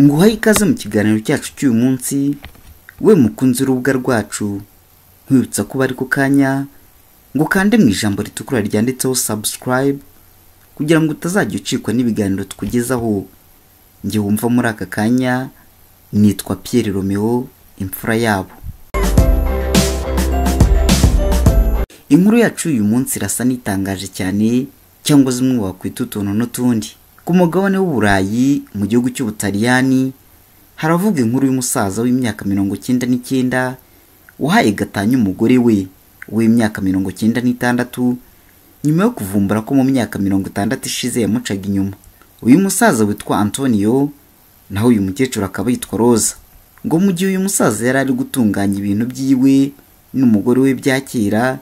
Nguhaye ikaze mu kiganiro cyacu cy'uyu munsi, we mukunzi urubuga rwacu, nkwibutsa ko bari ku kanya ngo ukande mu ijambo ritukura ryanditseho subscribe kugira ngo utazajya ucikwa n'ibiganiro tukugezaho. Njye wumva muri aka kanya nitwa Pierre Romeo, imfura yabo. Inkuru yacu uyu munsi irasa n'itangaje cyane, cyangwa zimwe wakwita utuntu n'utundi. Ku mugabane w'Uburayi mu gihugu cy'Ubutaliyani haravuga inkuru y'umusaza w'imyaka 99 wahaye gatanya umugore we w'imyaka 96 nyuma yo kuvumbura ko mu myaka 60 ishize yamucaga inyuma. Uyu musaza witwa Antonio, naho uyu mukecuru akaba yitwa Rosa. Ngo mu gihe uyu musaza yari ari gutunganya ibintu byiwe n'umugore we bya kera,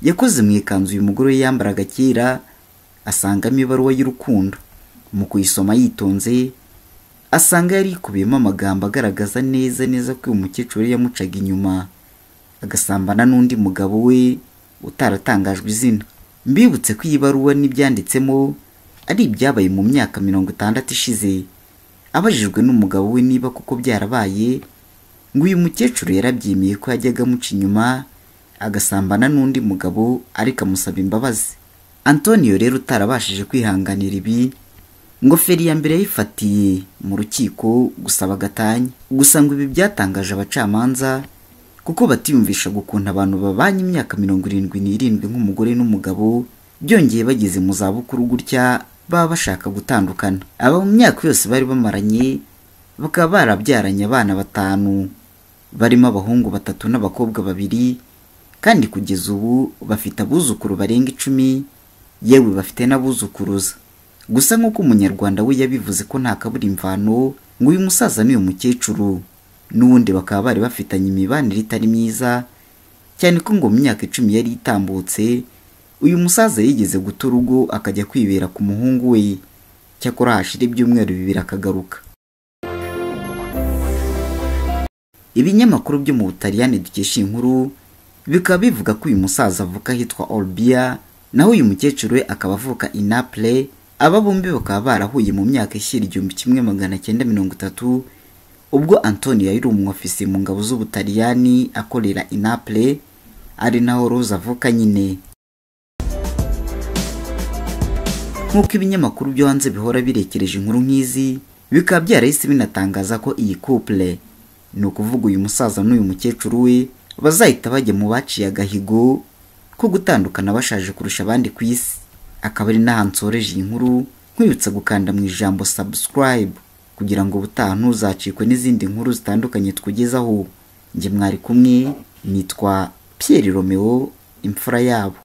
yakoze mu ikanzu uyu mugore we yambaraga kera, asangamo ibaruwa y'urukundo. Mu kuyisoma yitonze, asanga yari ikubiyemo amagambo agaragaza neza neza ko uyu mukecuru yamucaga inyuma, agasambana n'undi mugabo we utaratangajwe izina. Mbibutse ko iyi baruwa n'ibyanditsemo ari ibyabaye mu myaka 60 ishize. Abajijwe n'umugabo we niba kuko byarabaye, ngo uyu mukecuru yarabyemeye ko yajyaga amuca inyuma agasambana n'undi mugabo, ariko amusaba imbabazi. Antonio rero utarabashije kwihanganira ibi, ngo feri ya mbere yayifatiye mu rukiko gusaba gatanya. Gusa ngo ibi byatangaje abacamanza, kuko batiyumvishaga ukuntu abantu babanye imyaka 77 nk'umugore n'umugabo byongeye bageze mu zabukuru gutya baba bashaka gutandukana. Aba mu myaka yose bari bamaranye bakaba barabyaranye abana 5, barimo abahungu 3 n'abakobwa 2, kandi kugeza ubu bafite abuzukuru barenga 10, yewe bafite n'abuzukuruza. Gusa nk'uko umunyarwanda we yabivuze ko nta kabura imvano, ngo uyu musaza n'uyu mukecuru n'ubundi bakaba bari bafitanye imibanire itari myiza, cyane ko ngo mu myaka 10 yari itambutse uyu musaza yigeze guta urugo akajya kwibera ku muhungu we, cyakora hashira ibyumweru 2 akagaruka. Ibinyamakuru byo mu Butaliyani dukesha inkuru bikaba bivuga ko uyu musaza avuka ahitwa Olbia, naho uyu mukecuru we akaba avuka i Naples. Aba bombi bakaba barahuye mu myaka ishyira 1930, ubwo Antonio yari umwofisi mu ngabo z'Ubutaliyani akorera i Naples, ari naho Rosa avuka nyine. Nk'uko ibinyamakuru byo hanze bihora birekereje inkuru nk'izi, bikaba byarahise binatangaza ko iyi couple, ni ukuvuga uyu musaza n'uyu mukecuru we, bazahita bajya mu baciye agahigo ko gutandukana bashaje kurusha abandi ku isi. Akaba ari naho nsoreje iyi nkuru, nkwibutsa gukanda mu ijambo subscribe kugira ngo ubutaha ntuzacikwe n'izindi nkuru zitandukanye tukugezaho. Njye mwari kumwe, nitwa Pierre Romeo, imfura yabo.